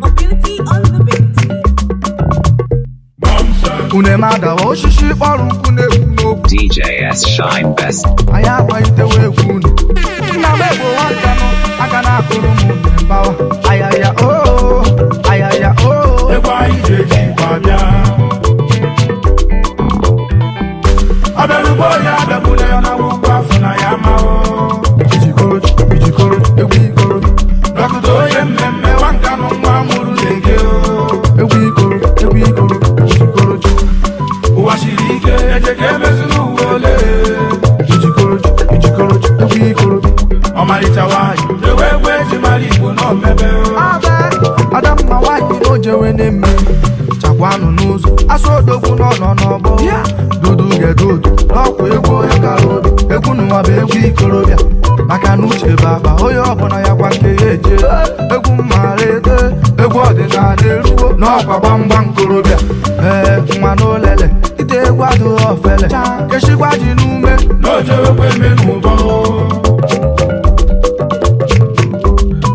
Mobility on the beat. Une m adawa osisi kpọrọ nkụ na-ekwu n'okwu. DJ S Shine Best. Anyị agbalitewo egwu unu. Nna m egbo nwantanụ aka na-akụrụ m une mbawa. Ayaya oo, ayaya oo. Egwu anyị ji eji igbo abịa. Ọbịarugbo onye abịagbula ya na ugwu afọ na ya ma o. Ijikoro, ijikoro, egwu ikoro. Dọkịta onye mmemme nwankanụ nwa mụrụ na-ege o. Egwu ikoro, egwu ikoro, ijikoro, Ụwa siri ike eje ka emezu n'ụwa ole. Ijikoro, ijikoro, egwu ikoro. Ọmarịcha nwaanyị ewe egwu eji mara igbo n'omebe o. Abe, Adamma nwaanyị na ojewe na-eme chakwanụ n'ụzọ asụ odogwu nọ n'ọgbọ dudu gedudu n'ọkwa egwu onye kara obi. Egwu n'ụwa bụ egwu ikorobịa maka na uche bụ akpa onye ọbụla ya kwa nke ya eje. Egwu mmara ete egwu ọdịnala eruwo n'ọkwa gbamgba nkorobịa. Ee, nwa n'olele ite egwu adịghị ofele kechikwa ji n'ume. N'ojewekwa eme n'ụbọ o.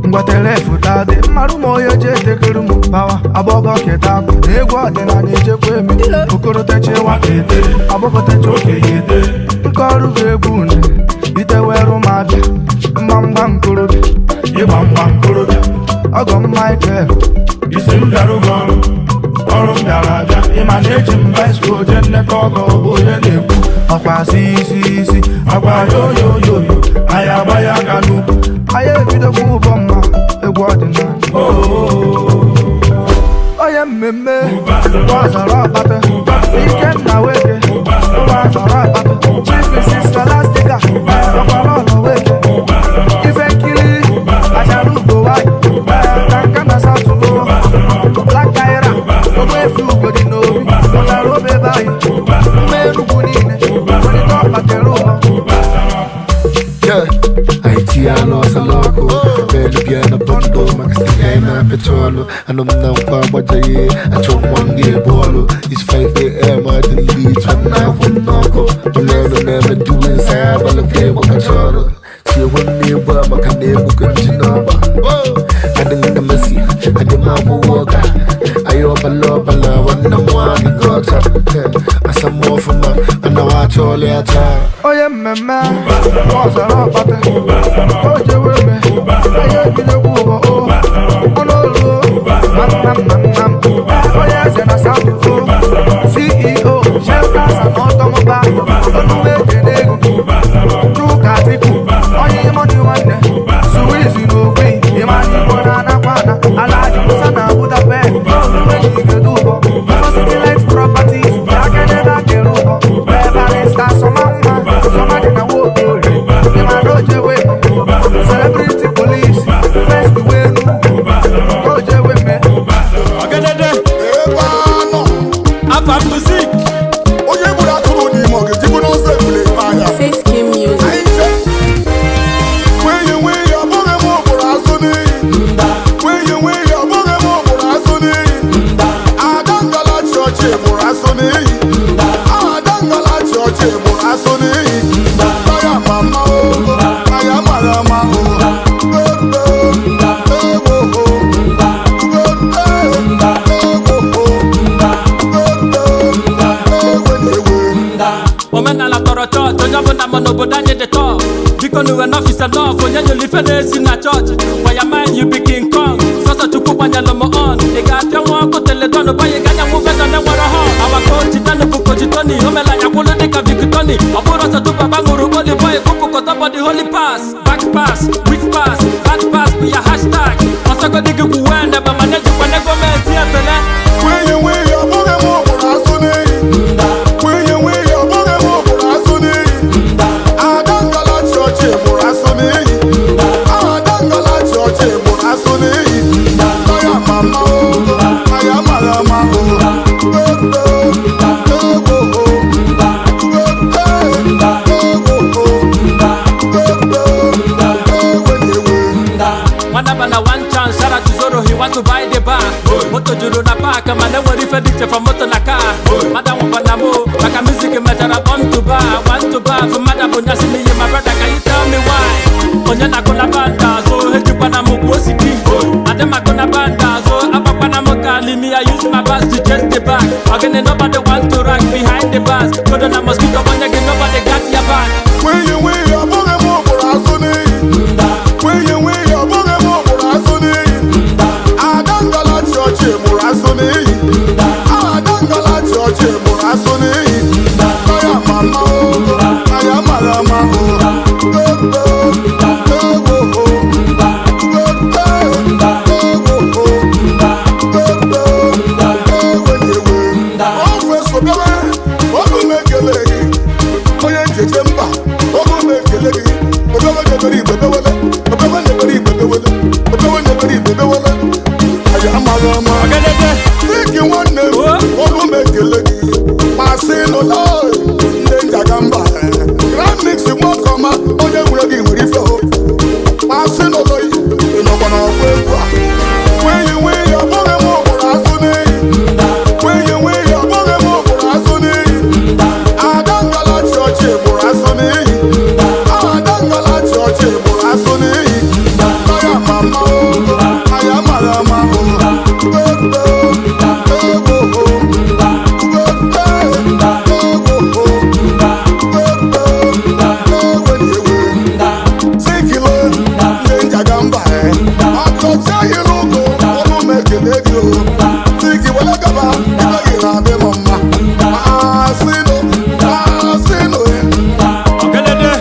Ngwatere fụta dị mmarụ ma onye ji etekere m bawa agbọgọ keta akwa na egwu ọdịnala ejekwa eme okorotechi Nwata ete, agbọgọtechi okenye ete. Nke ọrụ bụ egwu une iteweru ma abịa mgbamgba nkorobịa. Ịgba mgba nkorobịa. Ọgọ m Michael. Isi m bịara ụgwọ ọrụ, ọrụ m bịara abịa. Ịma na eji m baisikụl jee nnekọ ọgọ bụ onye na-ekwu. Ọkwa si isi isi. Agwa yoyoyoyo, anyị agba ya aka n'ukwu. Anyị ebidokwa ụbọ mma egwu ọdịnala. Oo. Onye mmemme ọzara ọkpata Ikenna weke ọzara ọkpata Chief Scholastica ọkpara ọnọ weke ife nkiri achara ugo nwanyị kanka na satụo Black Kaira ogbefi ugodi n'obi ọzara obe ebe anyị mma Enugwu niile welite ọkpatara ụlọ. Yeah. Anyị ala ọsọ n'ọkụ belu bịa na bọndụ maka stika anyị na-apịcha ọlụ anụ m na nkwa agbajaghị achọ nwa m ga-ebu ọlụ. It's 5 a.m. adị nli nwanne akwụ m n'ọkụ ụlọọrụ na-eme duwe nsọ ya abalị ka ịgbakacha ọrụ tinyekwa m n'egwu a maka na egwu ka nji n'ọgba adịghị na mesi adị m akwụkwọ ọka anyị ọbala ọbala nwanne m nwaanyị gị ọcha asa m ọfụma anawa achọ ọlụ ya taa. Onye mmemme ọzara ọkpata o jewe eme anyị ebidokwa ụbọ o ọnụolu nnamnamnam onye eze na satụ o CEO Shelters and Automobile onume ekene ego Chuka Atiku onye ịmọdụ nwanne Suwizi na ogbe ịmana igbo na anakwa ana Alhaji Musa na Budapest onume na igedo ụbọ City Light Properties akenebe akere ụbọ Barrister Sọma nwa Sọma dị na Nwokorie ịmana ojewe Celebrity Police First wee n'ugwu ojewe me. Ọgẹdẹdẹ. Ebe anọ. Afa music. Onye gburu atụrụ n'ime ọ ga-ejikwu n'ụzọ ebule ime anya. 6K Music. Anyị nche. Nwunye nwunye ọ bụghị m ụkpụrụ azụ n'iyi. Nwunye nwunye ọ bụghị m ụkpụrụ azụ n'iyi. Ada ngala chọọchị gbụrụ azụ n'iyi. Ada ngala chọọchị gbụrụ azụ n'iyi. Taya mama o, taya mara ama o. Ebe ewo o, ebe ewo o, ebe ewe na-ewe. Omenala tọrọ chọọchị onye ọbụla ma n'obodo anyị dị tọọ biko na uwe n'ọfịs nọf onye nyere ife na-esi na chọọchị waya man you be King Kong sọsọ chukwu gbanyelụ m on ị ga-apịa nwa ọkụ teletọn banye ga anyanwụ vezọn enwere họn awaka oji tani bụ koji toni omelanya kwụlụ dịka Victoni ọ bụrụ ọsọ tupu baba ṅụrụ holy boy kụpụkọta bọdị holy pass back pass weak pass bad pass bụ ya hashtag ọsọgodi gị kwuwe ndebe mana ejikwana gọọmenti ebele. Nwunye nwunye ọ bụghị m ụkpụrụ azụ n'iyi. Nwunye nwunye ọ bụghị m ụkpụrụ azụ n'iyi. Ada ngala chọọchị gbụrụ azụ n'iyi. Ada ngala chọọchị gbụrụ azụ n'iyi. Taya mama o, taya mara ama o. Ebe ewo o, ebe ewo o, ebe ewe na-ewe. Nwanaba one chance, shout out to Zoro, he want to buy the bar. Moto juru na park, mana enwere ife dị iche from moto na car. Mada nwụkwa na mo, maka music mechara born to bar, one to bar. For mada bụ nyasị n'iyi, my brother, can you tell me why? Onye na-akụ na band azụ, ejikwa na m kwuo osiki. the back. Again, nobody want to rock behind the bars. Go down a mosquito, when you nobody got your back. Nwunye nwunye ọ bụghị m bụrụ asụ n'iyi. Nwunye nwunye ọ bụghị m bụrụ asụ n'iyi. Ada ngala chọọchị bụrụ asụ n'iyi. Ada ngala chọọchị bụrụ asụ n'iyi. Kaya mama o, kaya mara ama o. Ego ego o, ego ego o, ego ewe na-ewe. Ofe so bịawa, ọgụ m ekele gị. Onye ncheche mba, ọgụ m ekele gị. Obewe nyebere igbe bewele, obewe nyebere igbe bewele, obewe nyebere igbe bewele. Anyị amaghị ama. Ọgẹdẹdẹ. Dịka nwanne m, ọgụ m ekele gị. Ma sị nụla ndị njaga mba. Grand Mix nwoke ọma, onye nwere gị nwere ife o. Ma sị nụlọ ị nọkwa n'ọgba egwu a. Nwunye nwunye ọ bụghị m bụrụ asụ n'iyi. Nwunye nwunye ọ bụghị m bụrụ asụ n'iyi. Ada ngala chọọchị bụrụ asụ n'iyi. Ada ngala chọọchị bụrụ asụ n'iyi. Kaya mama o, kaya mara ama o. Ego ego o, ego ego o, ego ewe na-ewe. Sikilo ndị njaga mba ẹ. Akọcha yiri ụgụ, ọnụ m ekele gị o. Siki wele gaba, ibe gị na-adị m mma. Asịnụ, asịnụ ẹ. Ọgẹdẹdẹ.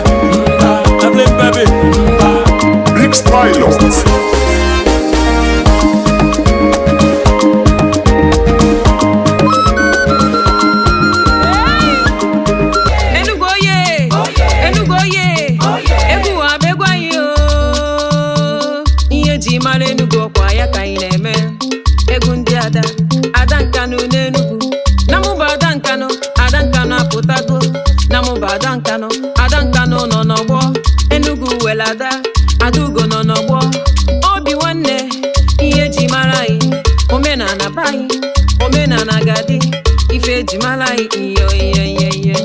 Evelyn baby. Big Pilot. Enugu oye! Enugu oye! Egwu a bụ egwu anyị o! Ihe eji mara Enugu ọkwa ya ka anyị na-eme. Egwu ndị ada, ada Nkanụ n'Enugu. Na mụ bụ ada Nkanụ, ada Nkanụ apụtago. Na mụ bụ ada Nkanụ, ada Nkanụ nọ n'ọgbọ. Enugu were ada, Adaugo nọ n'ọgbọ. Obi nwanne, ihe eji mara anyị. Omenala be anyị, omenala ga-adị. Ife eji mara anyị, iyo iyo iyo iyo.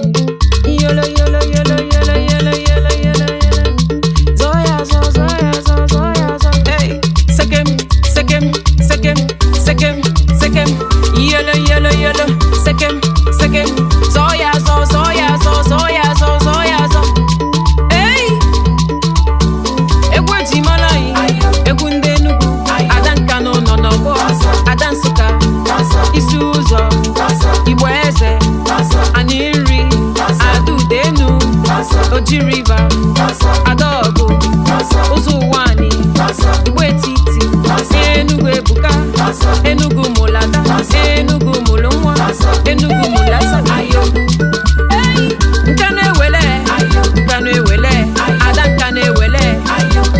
Yolo yolo yolo yolo yolo yolo yolo yolo. Zoya zo zoya zo zoya zo. Hey, sekem sekem sekem sekem sekem. Yolo yolo yolo sekem sekem. Zoya zo zoya zo zoya zo zoya zo. Hey, egwu eji mara anyị, egwu ndị Enugu, Ada Nkanụ nọ n'ọgbọ, Ada Nsụka, isi ụzọ, Igbo eze, anyị nri, Ada Udenu, Oji River, Adaọgụ, ụzọ ụwa anyị, Igbo etiti, Enugu ebuka, Enugu mụlata, Enugu mụlụ nwa, Enugu mụlata. Nka na-ewele, nka na-ewele, Ada nka na-ewele,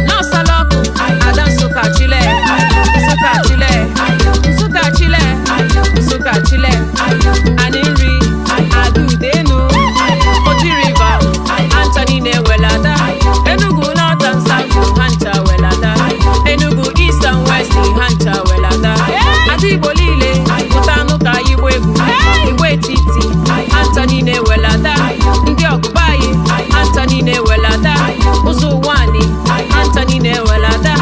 n'ọsala ọkụ, Ada Nsụka chile, Nsụka chile, Nsụka chile, Nsụka chile, anyị nri, Ada Udenu, Oji River, Anthony na-ewele ada, Enugu North and South, ha ncha wele ada, Enugu East and West, ha ncha wele ada, Ada Igbo niile, pụta anụ ka anyị gba egwu, Igbo etiti, Anthony na-ewele ada, ndị ọgụba anyị, Anthony na-ewele ada, ụzọ ụwa anyị, Anthony na-ewele ada,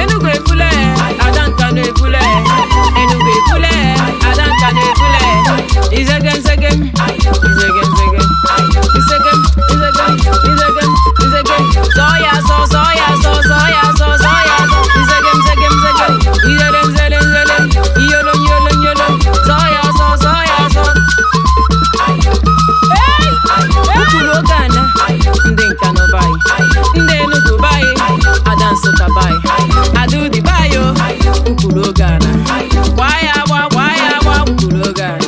Enugu efule, Ada Nkanụ efule, Enugu efule, Ada Nkanụ efule, Izege nzege m, izege nzege, izege m, izege m, izege m, izege m, zọọ ya zọ, zọọ ya zọ, zọọ ya zọ, zọọ ya zọ, izege m, zege m, zege m, izere nzere nzere, iyolo iyolo iyolo, zọọ ya zọ, zọọ ya zọ. Ukwuru oge ana, ndị Nkanụ be anyị, ndị Enugu be anyị, Ada Nsụka be anyị, Ada Udi be anyị o, ukwuru oge ana. Gbaa ya agba, gbaa ya agba, ukwuru oge ana.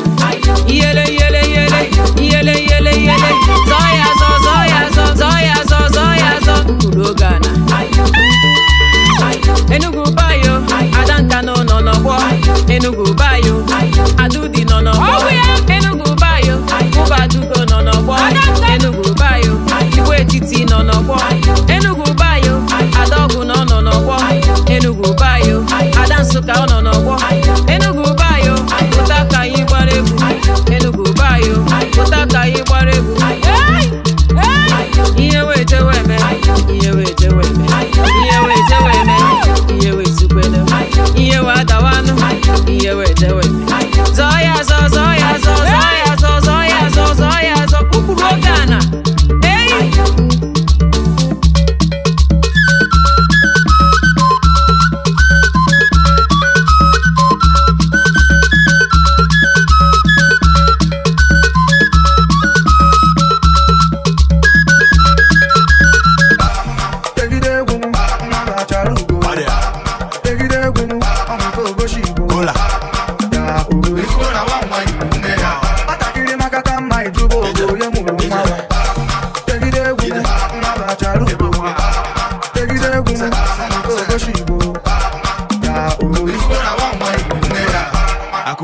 Iyele iyele iyele, iyele iyele iyele, zọọ ya zọ, zọọ ya zọ, zọọ ya zọ, zọọ ya zọ, ukwuru oge ana. Enugu bayo, Ada Nkanụ nọ n'ọgbọ. Enugu bayo, Ada Udi nọ n'ọgbọ. Enugu bayo, Ụbadugo nọ n'ọgbọ. Enugu bayo, Igbo etiti nọ n'ọgbọ. Enugu bayo, Adaọgụ nọ nọ n'ọgbọ. Enugu bayo, Ada Nsụka ọ nọ n'ọgbọ. Enugu bayo, pụta ka anyị gbara egwu. Enugu bayo, pụta ka anyị gbara egwu. Ihe wee jewe eme, ihe wee jewe eme, ihe wee jewe eme, ihe wee tukwele, ihe wee adawanụ, ihe wee.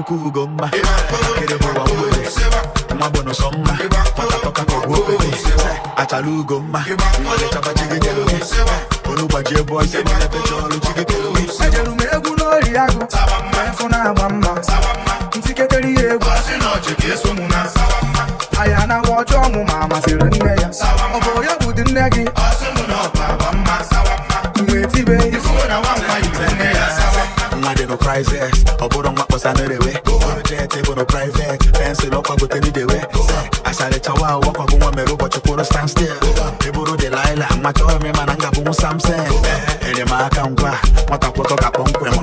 Akụkọ ugo mma, kere m ụwa mgbede. Nwa bụ nụsọ mma, nwata tọka ka ọgwụ okpete. Achala ugo mma, nwa chi gị nyere gị. Onu gbajie bụ ọsọ ma na-epecha ọrụ chi gị kere gị. Ejelu m egwu n'ori agụ, wee fụ na-agba mma. Ntiketere ya egwu, aya na agwa ọjọọ mụ ma masịrị nne ya. Ọ bụ ya bụ di nne gị? Mgbe tibe Nwa dị no crisis, ọ bụrụ nwa kpọsa n'erewe. Bụrụ jet bụ no private, pensụl ọkwagote n'idewe. Asarịchawa wakwago nwa mere ụbọchị kwụrụ stand still. Ị bụrụ Delilah, nwa chọrọ m ịma na nga bụ Samson. Enyemaka ngwa, nwata kwọtọ ka kpọmkwem.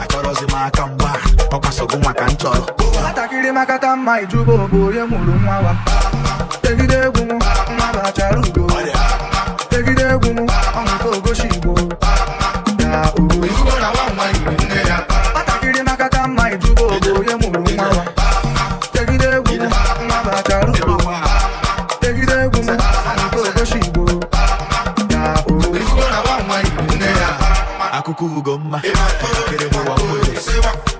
Achọrọzi m aka mgba, ọkwasogo nwa ka m chọrọ. Nwatakịrị makata mma ijuba obo onye mụrụ nwa wa. Tegide egwu m, nwa bachara ugo. Tegide egwu m, ọmụta ogoshi Igbo. Ya uru. Nwatakịrị makata mma ijuba obo onye mụrụ nwa wa. Tegide egwu m, nwa bachara ugo. Tegide egwu m, ọmụta ogoshi Igbo. Ya uru. Akụkọ ugo mma, kere m ụwa mgbede.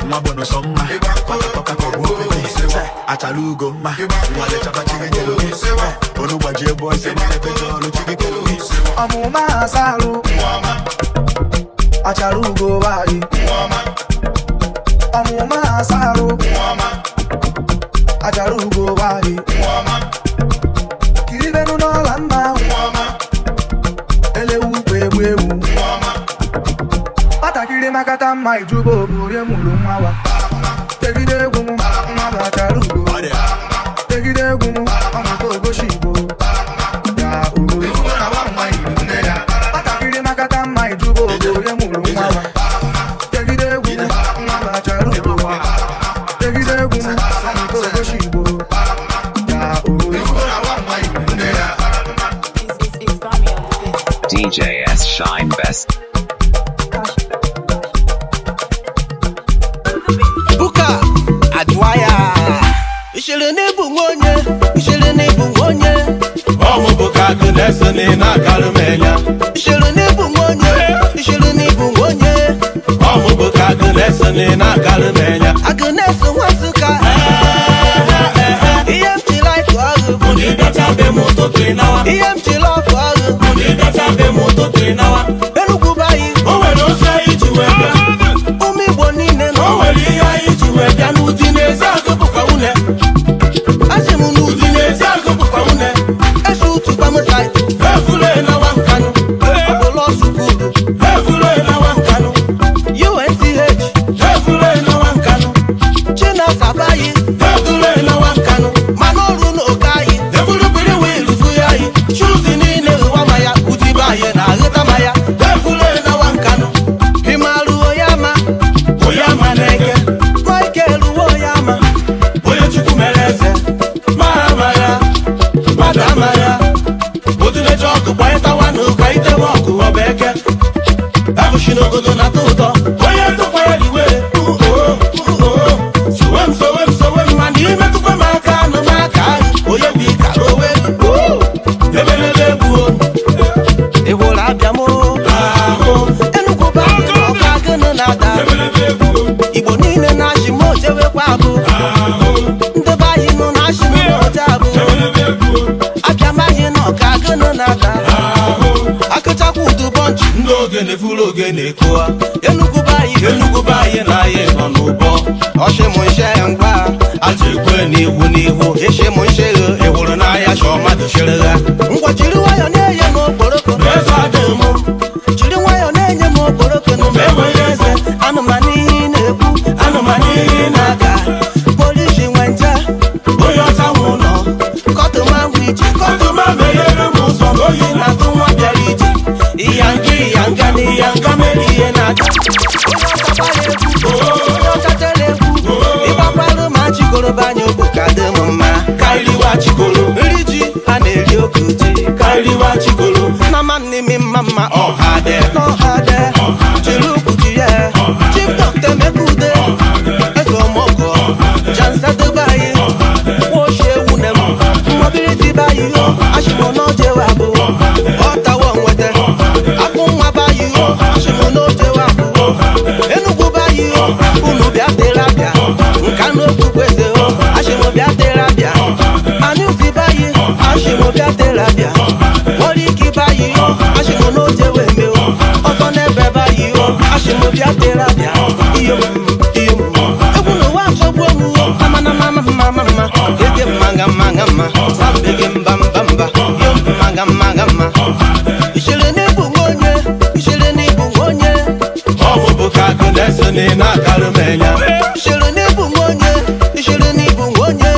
Nwa bụ nụsọ mma, nwata tọka ka ọgwụ okpete. Achala ugo mma, nwa lechaba chi gị nyere gị. Onu gbajie bụ ọsọ ma na-epecha ọrụ chi gị kere gị. Ọmụma asarụ, achara ugo nwanyị. Ọmụma asarụ, achara ugo nwanyị. Kiribenu n'ọla mma, elewu ukwu egbu ewu. Nwatakịrị makata mma ijuba obo onye mụrụ nwa wa. Tegide egwu m, nwa bụ achara ugo. Tegide egwu m, ọmụta ogoshi Igbo. Ya uru. Nwatakịrị makata mma ijuba obo onye mụrụ nwa wa. Tegide egwu m, nwa bụ achara ugo. Tegide egwu m, ọmụta ogoshi Igbo. Ya uru. DJ S Shine Best. Buka adwaya Ishiri n'ibu nwa onye, ishiri n'ibu nwa onye. Ọmụ bụ ka akụ na-eso na ị na-akalụ m enya. Ishiri n'ibu nwa onye, ishiri n'ibu nwa onye. Ọmụ bụ ka akụ na-eso na ị na-akalụ m enya. Agụ na-eso nwa Nsụka. Ihe m ji like ọrụ bụ na ịbịacha be m ụtụtụ ị nawa. Ihe m ji love ọrụ bụ na ịbịacha be m ụtụtụ ị nawa. Enugwu be anyị. O nwere ozi anyị ji wee bịa. Ụmụ Igbo niile nọ. O nwere ihe anyị ji wee bịa n'ụdị na-ezi agụ bụkwa nwunye. Asị m n'ụdị Ụdị na-ezi agụ bụkwa nwunye. Esi utu kpamsaị. Efuru ịnawa nkanụ. Ọbụla sukulu. Efuru ịnawa nkanụ. UNTH. Efuru ịnawa nkanụ. Chinasa bayi. Efuru ịnawa nkanụ. Mana ọrụ n'oke anyị. Efuru biri wiilu fu ya anyị. Chuti niile ghụwa ma ya. Utibe anyị na-aghụta ma ya. Efuru ịnawa nkanụ. Ịmarụ onye ama. Onye ama na-eke. Michael uwe onye ama. Onye Chukwu mere eze. Ma ama ya. Mmadụ ama ya. Otuleche ọkụ kwanyetawa na kwanyitewa ọkụ ọ bụ eke. Abụchi n'ogodo na-atọ ụtọ. Onye tụkwa ya liwe. Sowe m sowe m sowe m mana imetụkwa m aka anụ m aka ahụ. Onye bụ ịkara owe. Ebelebe egbuo. Ị hụrụ abịa m o. Ahụ. Enugwu be anyị na ọka gịnị na-ada. Ebelebe egbuo. Igbo niile na-achị m ojewekwa abụ. Ahụ. Ndị be anyị nọ na-achị m n'oje abụ. Ebelebe egbuo. Abịa m anyị na ọka gịnị na-ada. Ahụ. Akụchakwa udu bọnchị. Ndị ogene furu ogene kụọ. Enugwu be anyị. Enugwu be anyị na anyị nọ n'ụbọ. Ọchị m nche ngwa. Aja ekwe n'ihu n'ihu. Ịchị m nche ghe. Ị hụrụ n'ahịa chọọ mmadụ chịrị ha. Ngwa jiri nwayọọ na-enye m okporoko. Eze adịghị m. Jiri nwayọọ na-enye m okporoko n'ụmụ. Enweghị eze. Anụmanụ ihe ị na-ekwu. Anụmanụ ihe ị na-aka. Polisi nwe nje. Onye ọcha nwe ụlọ. Kọtụma ngwa ije. Kọtụma meghere m ụzọ na oyi Na-atụ nwa bịara ije. Ịyanga ịyanga na ịyanga mere ihe na-acha. Onye ọcha gbara egwu. Onye ọcha tere egwu. Ịgbakwarụ ma chikoro banye ogbu ka dị m mma. Karịwa chikolo. Nri ji a na-eri oke ji. Karịwa chikolo. Nnama nnimi mma mma Ọha dị. n'ọha dị. Jiri ukwu ji ya. Chief Dr. Emeka Ude. Eze Ọmọgọ. Jansedo be anyị. Nwoshi ewu ne m. Mobility be anyị yo. Ashịmụ n'ojewe abụ. Ọtawa nwete. Afụ nwa be anyị yo. Ashịmụ n'ojewe abụ. Enugwu be anyị yo. Unu bịa tere abịa. Nkanụ Destiny na-akarị m enya. Ishere n'ịbụ nwa onye, ishere n'ịbụ nwa onye.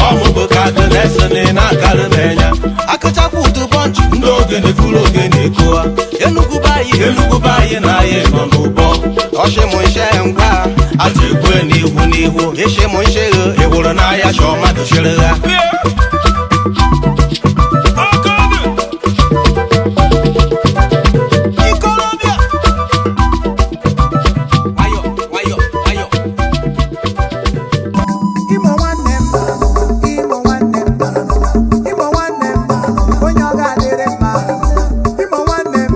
Ọmụ bụ kadụ Destiny na-akarị m enya. Akụchakwa udu bọnchị. Ndị ogene furu ogene ekoa. Enugu be anyị. Enugu be anyị na anyị nọ n'ụbọ. Ọshị mụ nshe ngwa. Aja ekwe n'ihu n'ihu. Ịshị mụ nshe ghe. Ị hụrụ n'ahịa chọọ mmadụ chịrị ha. Ikolobịa. Nwayọ, nwayọ, nwayọ. Imo nwanne m, Imo nwanne m, Imo nwanne m, onye ọ ga-adịrị mma. Imo nwanne m,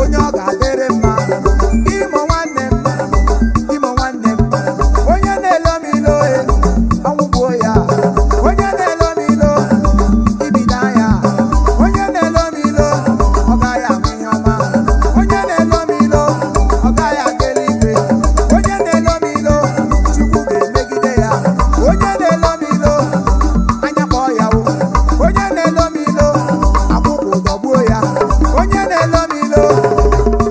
onye ọ ga-adịrị mma. Imo nwanne m, Imo nwanne m, onye na-elo m ilo e, ọnwụ gbuo ya. Onye na-elo m ilo, ibido ya. Onye na-elo m ilo, ọ gaghị ahụ ihe ọma. Onye na-elo m ilo, ọ gaghị aga eluigwe. Onye na-elo m ilo, Chukwu ga-emegide ya. Onye na-elo m ilo, anya kpọọ ya o. Onye na-elo m ilo, akwụkwụ dọgbuo ya. Onye na-elo m ilo,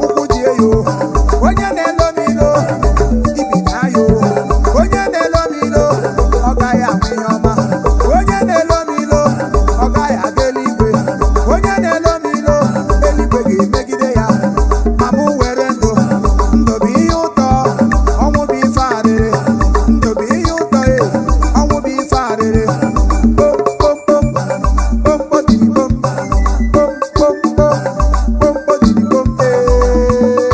ụkwụ jie ya o. Onye na-elo m ilo, ibido ya o. Onye na-elo m ilo, ọ gaghị ahụ ihe ọma. Onye na-elo m ilo, ọ gaghị aga eluigwe. Onye na-elo m ilo, eluigwe ga-emegide ya. Ma mụ were ndụ, ndụ bụ ihe ụtọ, ọnwụ bụ ife arịrị. Ndụ bụ ihe ụtọ e, ọnwụ bụ ife arịrị. Kpom kpom kpom, kpom kpom kpom, kpom kpom kpom, kpom kpom kpom ee.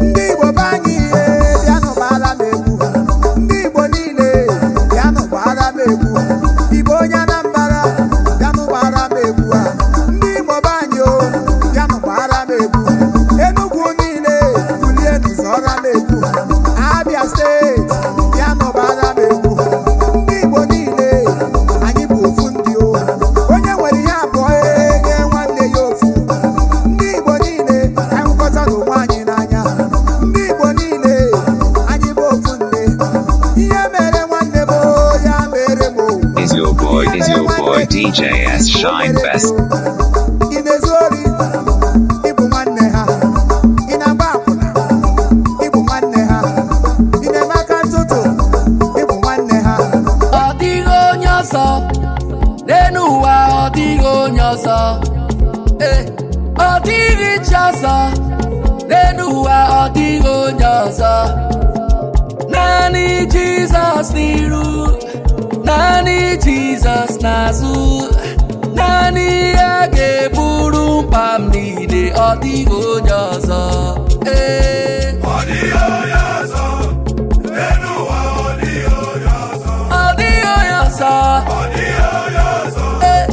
Ndị Igbo be anyị ihe bịanụ gbaara m egwu. Ndị Igbo niile bịanụ gbaara m egwu. Igbo onye Anambra bịanụ gbaara m egwu a. Ndị Igbo be anyị o bịanụ gbaara m egwu. Enugu niile kulienu zọọra m egwu. Abia steeti bịanụ gbaara m egwu. Ndị Igbo niile anyị bụ ofu ndị o. Onye nwere ihe abụọ e nye nwanne ya ofu. Ndị Igbo niile ka anyị hụkọta n'onwe anyị n'anya. Ndị Igbo niile anyị bụ ofu nne. Ihe mere nwanne m o, ya mere m o. Is your boy, is your boy DJ S Shine Best. Ị na-ezu ori, ị bụ nwanne ha. Ị na-agba akwụna, ị bụ nwanne ha. Ị na-eme aka ntụtụ, ị bụ nwanne ha. Ọ dịghị onye ọzọ n'elu ụwa, ọ dịghị onye ọzọ. Ee, ọ dịghị chi ọzọ n'elu ụwa, ọ dịghị onye ọzọ. Naanị Jizọs n'iru, naanị Jizọs n'azụ, naanị ya ga-eburu mkpa m niile, ọ dịghị onye ọzọ. Ee. Ọ dịghị onye ọzọ. N'elu ụwa, ọ dịghị onye ọzọ. Ọ dịghị onye ọzọ. Ọ dịghị onye ọzọ. Ee.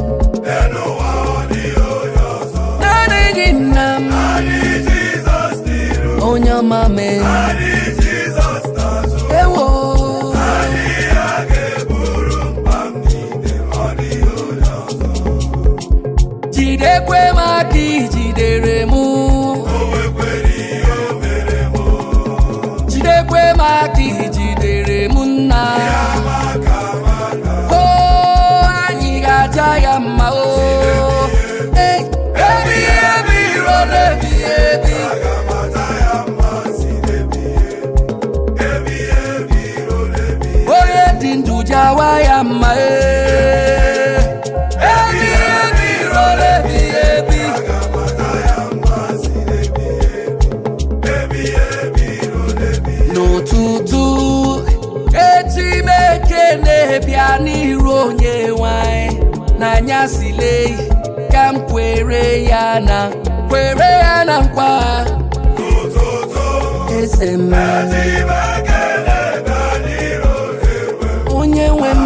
N'elu ụwa, ọ dịghị onye ọzọ. Naanị gị nna m. Naanị Jizọs n'iru. Onye ọma mee. Naanị Jizọs n'azụ. Ewo. Naanị ya ga-eburu mkpa m niile. Ọ dịghị onye ọzọ. Jidekwe m aka ijidere mụ. O nwekwere ihe o mere mụ. Jidekwe m aka ijidere mụ nna. O anyị ga-aja ya mma o. Ee, ebighị ebi ruo n'ebighị ebi. Aga m aja ya mma si n'ebighị ebi. Ebighị ebi ruo n'ebighị Onye dị ndụ jawa ya mma ee. Ebighị ebi ruo n'ebighị ebi. Aga m aja ya mma si n'ebighị ebi. Ebighị ebi ruo n'ebighị N'ụtụtụ echi m ekele bịa n'iru onye nwanyị n'anyasị lei ka m kwere ya na kwere ya na nkwa. N'ụtụtụ, Eze m, eji m ekele bịa n'iru onye nwe onye nwe m.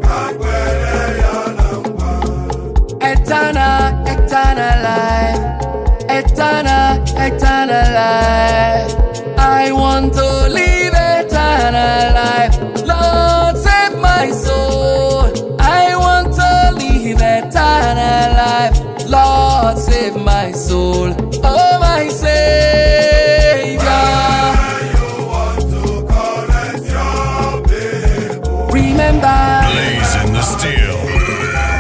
Ka m kwere ya na nkwa. Eternal, eternal life. Eternal, eternal life. I want to live eternal life. Lord, save my soul. I want to live eternal life. Lord, save my soul. Oh, my Savior. Remember. Blazing the steel.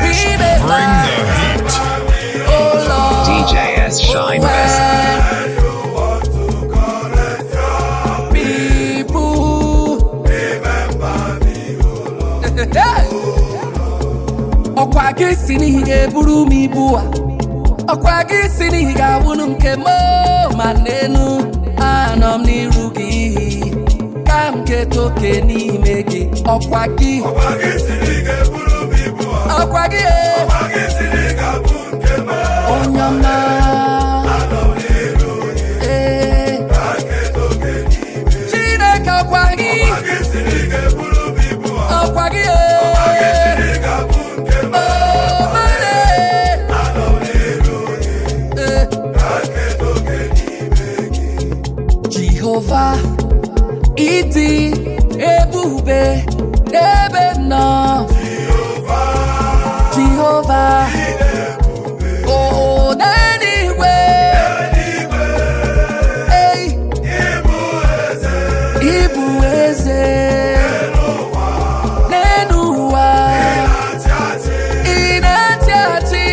Remember. Bring the heat. Oh Lord. DJ S Shine Best. People. Hey! Ọkwa gị si n'ihi ga-eburu m ibu a, ọkwa gị si n'ihi ga-awụnụ nke m o, ma n'enu anọ m n'iru gị ka m keta oke n'ime gị. Ọkwa gị, ọkwa gị e. Onye ọma. Ee. Chineke, ọkwa gị, ọkwa gị e. Oh, mane. Eh. Jehova, ịdị ebube n'ebe m nọ. Jehova, oh, n'eluigwe. Ei. Ịbụ eze n'elu ụwa. Ị na-achị achị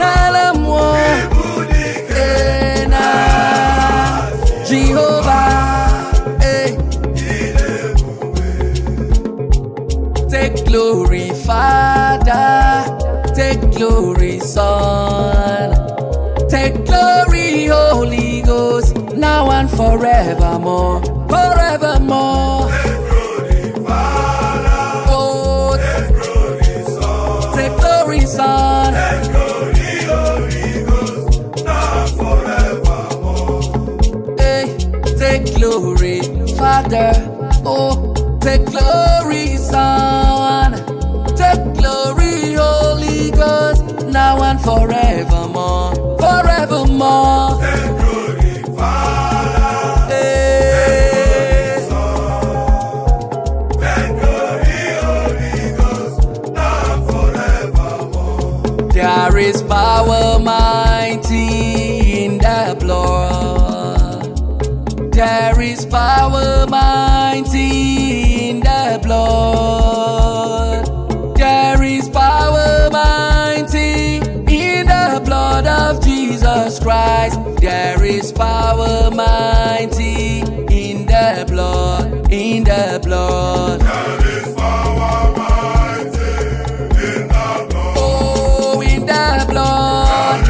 n'ala mmụọ. Ee, na Jehova, eh. Take glory, Father. Take glory, Son. Take glory, Holy Ghost, now and forevermore. Forevermore. Oh, take glory, Son. Hey, take glory, Father. Oh, take glory, Son. Take glory, Holy Ghost, now and forevermore. Forevermore. Hey. There is power mighty in the blood. There is power mighty in the blood. There is power mighty in the blood of Jesus Christ. There is power mighty in the blood, in the blood. Oh, in the blood.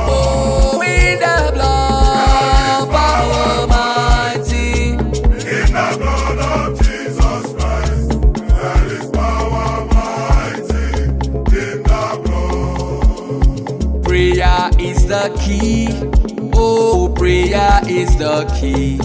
Oh, in the blood, power mighty. In the blood of Jesus Christ, there is power mighty in the blood. Prayer is the key. Oh, prayer is the key.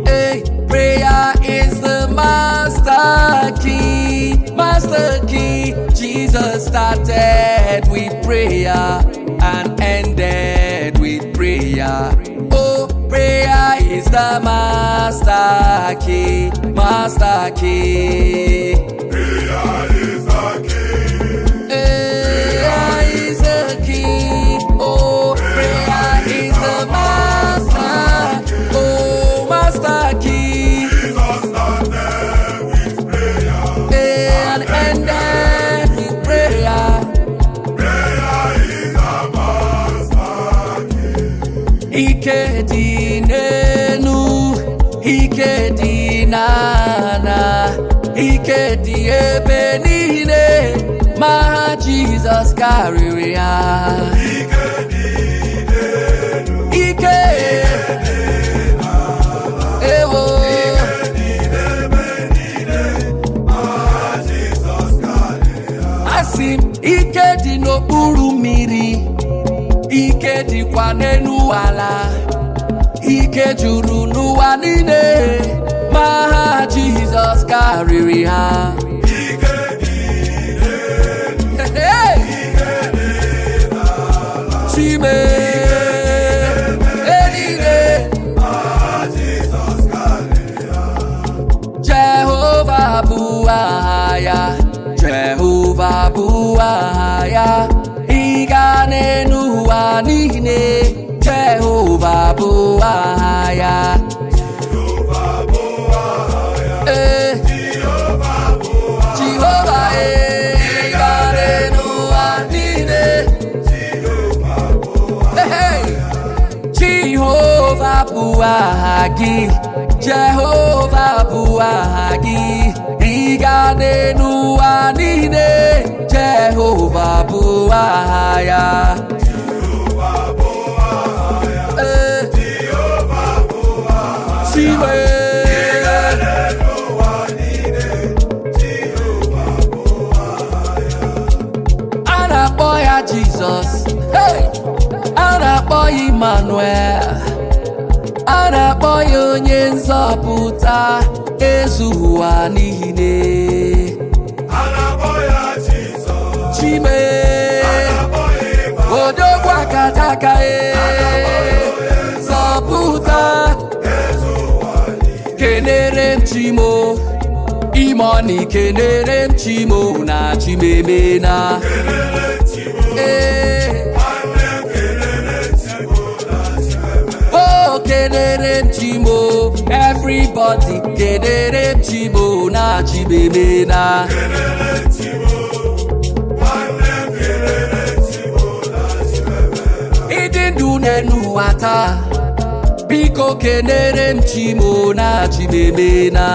Hey, prayer is the master key. Master key. Jesus started with prayer and ended with prayer. Oh, prayer is the master key. Master key. Prayer is the key. Prayer is the key. Oh, prayer is the master. Oh, master key. Jesus started with prayer. And ended with prayer. Prayer is the master key. Ike dị n'enu, ike dị n'ana, ike dị ebe niile, ma Jizọs karịrị ya. Ike dị n'elu, Ike, ewo. dị n'ebe niile, ma Jizọs karịrị ya. Asị m, ike dị n'okpuru mmiri, ike dịkwa n'elu ala, ike juru n'ụwa niile, ma ha Jizọs karịrị ha. Ike dị n'elu, Hey! Chime niile. Ma Jizọs karịrị ya. Jehova bụ aha ya, Jehova bụ aha ya, ịga n'elu ụwa niile, Jehova bụ aha ya. aha gị. Jehova bụ aha gị. Ịga n'elu ụwa niile, Jehova bụ aha ya. Eh. Siwe. A na-akpọ ya Jizọs. Hey! A na-akpọ ya Emmanuel. A na-akpọ ya onye nzọpụta ezu ụwa niile. Chime. Odogwu akataka e. Zọpụta. Kenere m Chimo. Imoni kenere m Chimo na Chimemena. Ee. Oh, kenere m Chimo, everybody kenere m Chimo na Chimemena. Ịdị ndụ n'elu ụwa taa, biko kenere m Chimo na Chimemena.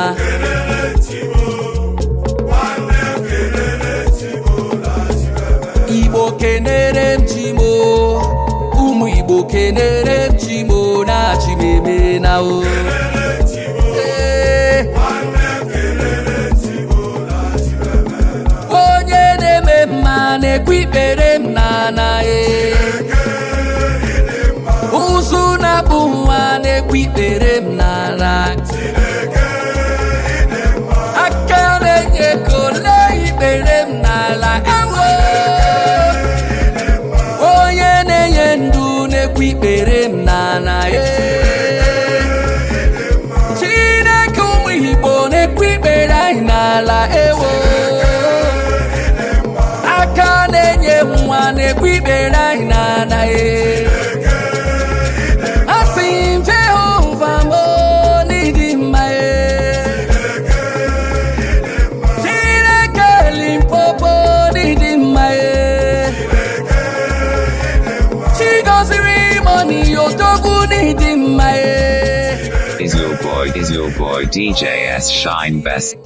Igbo kenere m Chimo, ụmụ Igbo kenere m Chimo na Chimemena o. Ee. Onye na-eme mma na-ekwe ikpere m n'ana e. Ụzụ na-akpụ nwa na-ekwe ikpere m n'ala. Aka na-enye kole ikpere m n'ala ewo. Onye na-enye ndụ na-ekwe ikpere m n'ala e. Chineke ụmụ Igbo na-ekwe ikpere anyị n'ala ewo. Aka na-enye nwa na-ekwe ikpere anyị n'ala e. Asị m Jehova m n'ịdị mma e. Chineke Limpopo n'ịdị mma e. Chi gọziri mọni odogwu n'ịdị mma e. Is your boy DJ S Shine Best.